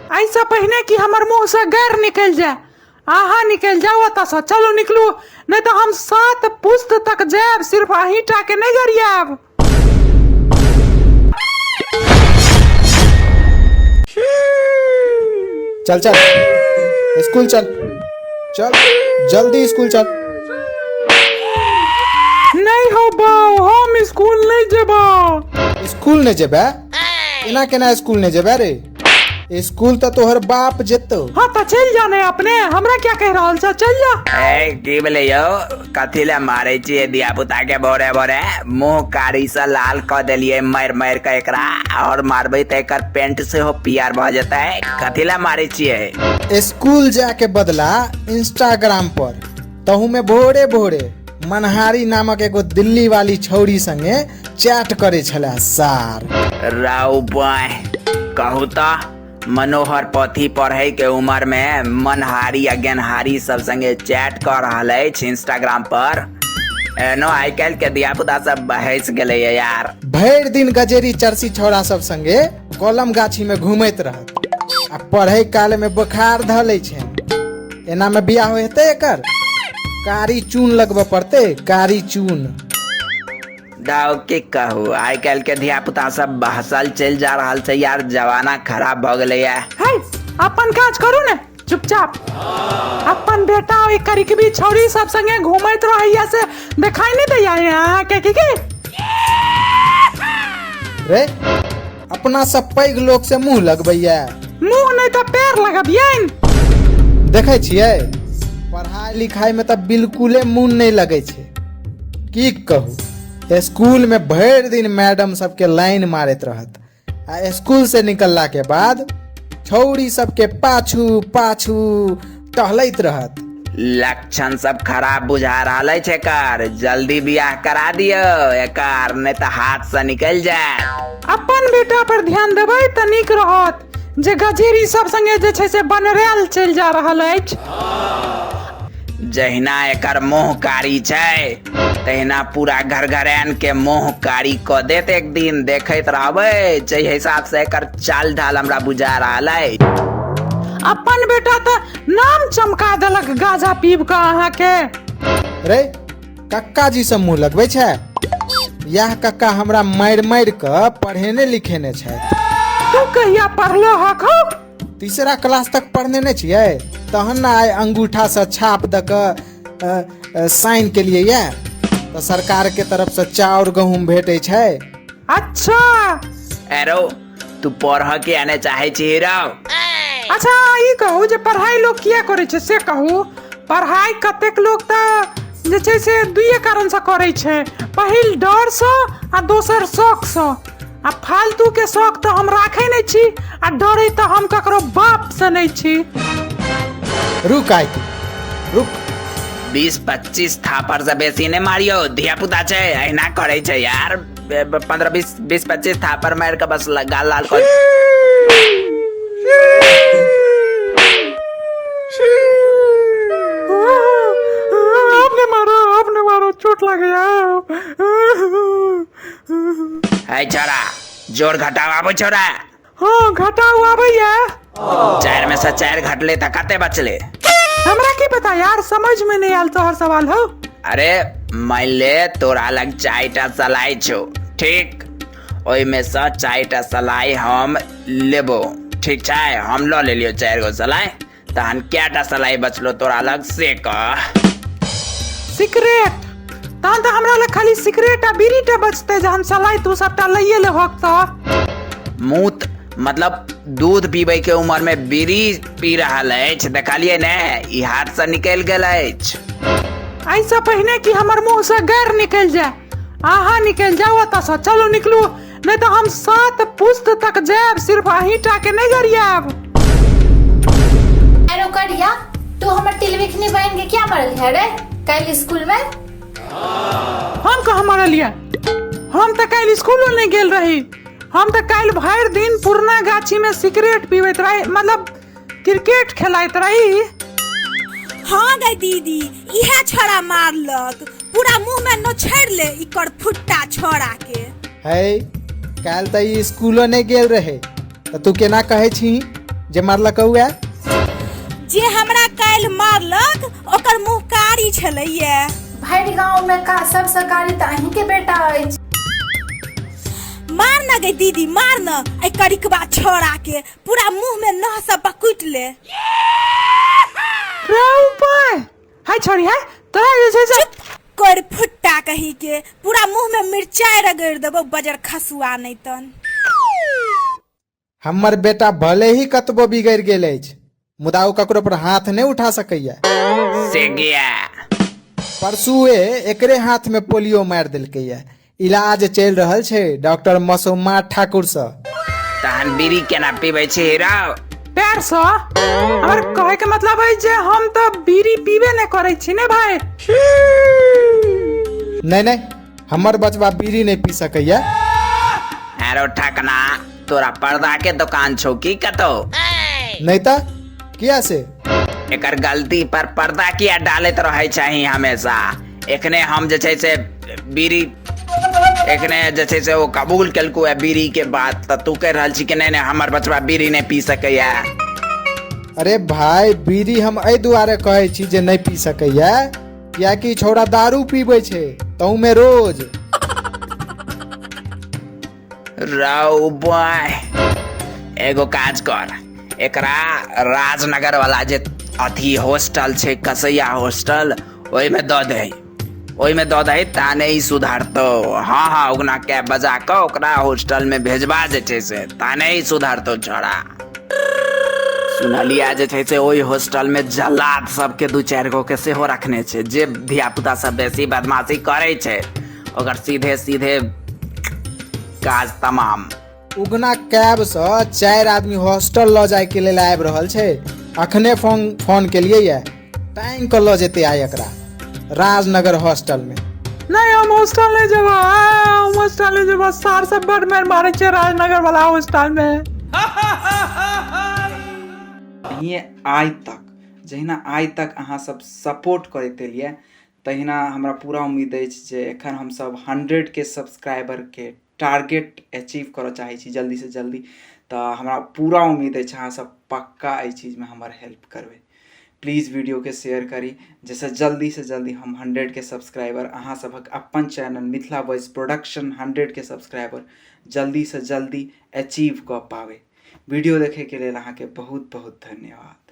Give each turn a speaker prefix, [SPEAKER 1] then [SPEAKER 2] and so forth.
[SPEAKER 1] एहिसँ पहिने कि हमर मुँहसँ गारि निकलि जाय, अहाँ निकलि जाउ एतऽसँ। चलू निकलू, नहि तऽ हम 7 पुस्त तक जायब, सिर्फ अहीं टा के नहि गरियाएब।
[SPEAKER 2] चल चल स्कूल चल, चल जल्दी स्कूल चल।
[SPEAKER 1] नहीं हो बाऊ, हम स्कूल नहीं जेबो।
[SPEAKER 2] स्कूल नहीं जेबे? केना केना स्कूल नहीं जेबे रे? स्कूल तो तोहर बाप जेतो।
[SPEAKER 1] हाँ तो चल जाने अपने, हमरा क्या कह रहल छ, चल जा।
[SPEAKER 3] ए की भेलै यौ, कथी ले मारै छियै धिया पुता के भोरे भोरे? मुंह कारी से लाल क देलियै मारि मारि के एकरा, और मारबै त एकर पेंट सेहो पियर भ जेतै। कथी ले मारै छियै?
[SPEAKER 2] स्कूल जाय के बदला इंस्टाग्राम पर तहु में भोरे भोरे मनहारी नामक एगो दिल्ली वाली छौरी संगे चैट करे छला सार।
[SPEAKER 3] राउ बाय, कहू त मनोहर पोथी पढ़े के उम्र में मनहारी आ ज्ञानहारी सब संगे चैट कर रहल अछि इंस्टाग्राम पर। एनो आइ काल्हि के धिया पुता सब बहस गेलै यार।
[SPEAKER 2] भरि दिन गजेरी चरसी छौड़ा सब संगे कलम गाछी में घूमैत रहत आ पढ़े काल में बोखार धऽ लै छै। एना में बियाह हेतै एकर? कारी चून लगबऽ पड़तै, कारी चून।
[SPEAKER 3] दाऊ की कहू, आइ काल्हि के धिया पुता सब बहसल चलि जा रहल छै यार, जमाना खराब भऽ गेलैया।
[SPEAKER 1] है अपन काज करू ने चुपचाप। अपन बेटा ओहि करिकबी छौड़ी सब संगे घूमैत रहैया से देखाई नहीं दैया अहाँ के की की?
[SPEAKER 2] रे अपना सब पैघ लोग से मुंह लगबैया।
[SPEAKER 1] मुंह नहीं तो पैर लगबियन।
[SPEAKER 2] देखै छियै पढ़ाई लिखाई में तऽ बिल्कुले मुन नहीं लगै छै। की कहू, स्कूल में भरि दिन मैडम सबके लाइन मारैत रहत आ स्कूल से निकलला के बाद छौड़ी सबके पाछू पाछू टहलैत रहत।
[SPEAKER 3] लक्षण सब खराब बुझा रहल अछि एकर, जल्दी बियाह करा दियौ एकर, नहीं तऽ हाथ से निकलि जायत।
[SPEAKER 1] अपन बेटा पर ध्यान देबै तऽ नीक रहत, जे गजेरी सब संगे जे छै से बनरायल चलि जा रहल अछि।
[SPEAKER 3] जहिना एकर मुँह कारी छै तहिना पूरा घरघरान के मुँह कारी कऽ देत एक दिन, देखैत रहबै। जाहि हिसाब से एकर चाल ढाल हमरा बुझा रहल अछि।
[SPEAKER 1] अपन बेटा तऽ नाम चमका देलक गाजा पीब कऽ अहाँके।
[SPEAKER 2] रे कक्का जी सब मुँह लगबै छै? यह कक्का हमरा मारि मारि कऽ पढ़ेने लिखेने छथि।
[SPEAKER 1] तू कहिया पढ़लो हक हौ?
[SPEAKER 2] तीसरा क्लास तक पढ़ने नहि छियै तहन ने आइ अंगूठा से छाप दऽ कऽ साइन केलियै ये तऽ सरकार के तरफ से चाउर गहूम भेटै छै।
[SPEAKER 1] अच्छा
[SPEAKER 3] एरो तू पढ़ के आने चाहे छी रौ?
[SPEAKER 1] अच्छा ई कहू जे पढ़ाई लोग किया करै छै से कहू। पढ़ाई कतेक लोग तऽ जे छै से दुइये कारण से करै छै, पहिल डर से आ दोसर शौक से। आ फालतू के शौक तऽ हम राखै नहि छी आ डरै तऽ हम ककरो बाप से नहि छी।
[SPEAKER 2] रुक आइ तू रुक।
[SPEAKER 3] 20-25 थापर से बेसी नहि मारियो, धिया पुता छै अहिना करै छै यार। 15 20-25 थापर मारि कऽ बस गाल लाल कर।
[SPEAKER 1] आपने मारो, आपने मारो, चोट लग गया।
[SPEAKER 3] है छोरा, जोर घटाव आबै छोरा।
[SPEAKER 1] हाँ घटाव आबैया।
[SPEAKER 3] 4 में से 4 घटले त कते बचले?
[SPEAKER 1] हमरा की पता यार, समझ में नहीं आयल तोहर सवाल हो।
[SPEAKER 3] अरे मान ले तोरा लग 4टा सलाई छौ, ठीक? ओहि में से 4टा सलाई हम लेबो, ठीक छै? हम ल लेलियो 4 गो सलाई, तहन कैटा सलाई बचलो तोरा लग से कह।
[SPEAKER 1] सिगरेट तहन तऽ हमरा लग खाली सिगरेट आ बीड़ी टा बचतै, जहन सलाई तू सबटा लइए लेबहक तऽ।
[SPEAKER 3] मूत मतलब दूध पीबै के उम्र में बीड़ी पी रहल अछि, देखलियै ने ई हाथ से निकलि गेल अछि।
[SPEAKER 1] एहिसँ पहिने कि हमर मुँह से गारि निकलि जाय, अहाँ निकलि जाउ एतऽसँ। चलू निकलू, नहि तऽ हम 7 पुस्त तक जायब, सिर्फ अहीं टा के नहि गरियाब।
[SPEAKER 4] अरे करिया, तू हमर तिलबिखनी बहन के क्या मरल है रे काल्हि स्कूल में?
[SPEAKER 1] हम कहाँ मरलियै? हम तऽ काल्हि स्कूलो नहि गेल रही। हम तऽ काल्हि भरि दिन पुरना गाछी में सिगरेट पीबैत रही, मतलब क्रिकेट खेलाइत रही।
[SPEAKER 5] हाँ गई दीदी, इहे छौड़ा मारलक, पूरा मुंह में नोछड़ ले इकर फुट्टा छौड़ा के।
[SPEAKER 2] है काल्हि तऽ ई स्कूलो नहि गेल रहे, तऽ तू केना कहै छी जे मारलक उएह?
[SPEAKER 5] जे हमरा काल्हि मारलक ओकर मुँह कारी छलैया।
[SPEAKER 4] भरि गाँव में का सबसँ कारी तऽ अहीं के बेटा अछि।
[SPEAKER 5] मार न गई दीदी, मार न एहि करिकबा छौड़ा के, पूरा मुँह में नह सब बकुटि ले।
[SPEAKER 1] रे उपाय हाय छोरी है तोरा जे छै से।
[SPEAKER 5] कर फुट्टा कहीं के, पूरा मुँह में मिरचाई रगड़ि देबो बजर खसुआ नहीं तन।
[SPEAKER 2] हमर बेटा भले ही कतबो बिगड़ि गेल अछि, मुदा ओ ककरो पर हाथ नहि उठा सकैया।
[SPEAKER 3] से गया?
[SPEAKER 2] परसुए एकरे हाथ में पोलियो मारि देलकैया, इलाज चलि रहल छै डॉक्टर मसोमा ठाकुर सँ।
[SPEAKER 3] तहन बीड़ी केना पीबै छी रौ?
[SPEAKER 1] पैरसँ। हमर कहै के मतलब अछि जे हम तऽ बीड़ी पीबे नहि करै छी ने भाय।
[SPEAKER 2] नहि नहि, हमर बचबा बीड़ी नहि पी सकैया।
[SPEAKER 3] अरे ठकना, तोरा पर्दा के दुकान छौ की कतौ?
[SPEAKER 2] नहि तऽ किया से?
[SPEAKER 3] एकर गलती पर पर्दा किया डालैत रहै छही हमेशा? एखने हम जे छै से बीड़ी, एखने जे छै से ओ कबूल केलकौ है बीड़ी के बात, तऽ तू कहि रहल छी कि नहि नहि, हमर बचबा बीड़ी नहि पी सकैया।
[SPEAKER 2] अरे भाय, बीड़ी हम एहि दुआरे कहै छी जे नहि पी सकैया, कियाकि छौड़ा दारू पीबै छै, तहूमे रोज।
[SPEAKER 3] रौ बॉय, एगो काज कर, एकरा राजनगर वाला जे अथी हॉस्टल छै, कसैया हॉस्टल, ओहिमे दऽ दही, ओहिमे दऽ दही, ताने ही सुधरतौ। हाँ हाँ, उगना के बजा कऽ ओकरा हॉस्टल में भेजबा जे छै से, ताने ही सुधरतौ छोड़ा। सुनलिया जे छै से ओहि हॉस्टल में जल्लाद सबके दू चारि गो के सेहो रखने छै, जे धिया पुता सब बेसी बदमाशी करै छै ओकर सीधे सीधे काज तमाम।
[SPEAKER 2] उगना कैबसँ 4 आदमी हॉस्टल लऽ जायके लेल आबि रहल छै, अखने फोन केलियै ये, टाँगि कऽ लऽ जेतै आइ एकरा राजनगर हॉस्टलमे।
[SPEAKER 1] नहीं, हम हॉस्टल नहीं जेबो, हम हॉस्टल नहीं जेबो, सार सब बड़ मार मारे छै राजनगर वाला हॉस्टल में।
[SPEAKER 6] ये आइ तक जहिना आइ तक अहाँ सब सपोर्ट करैत एलियै, तहिना हमरा पूरा उम्मीद अछि जे एखन हमसब 100 के सब्सक्राइबरके टारगेट अचीव करऽ चाहै छी जल्दीसँ जल्दी, तऽ हमरा पूरा उम्मीद अछि अहाँ सब पक्का एहि चीजमे हमर हेल्प करबै। प्लीज वीडियोके शेयर करी, जाहिसँ जल्दीसँ जल्दी हम 100 के सब्सक्राइबर, अहाँ सभक अपन चैनल मिथिला वॉइस प्रोडक्शन 100 के सब्सक्राइबर जल्दीसँ जल्दी अचीव कऽ पाबै। वीडियो देखैके लेल अहाँके बहुत बहुत धन्यवाद।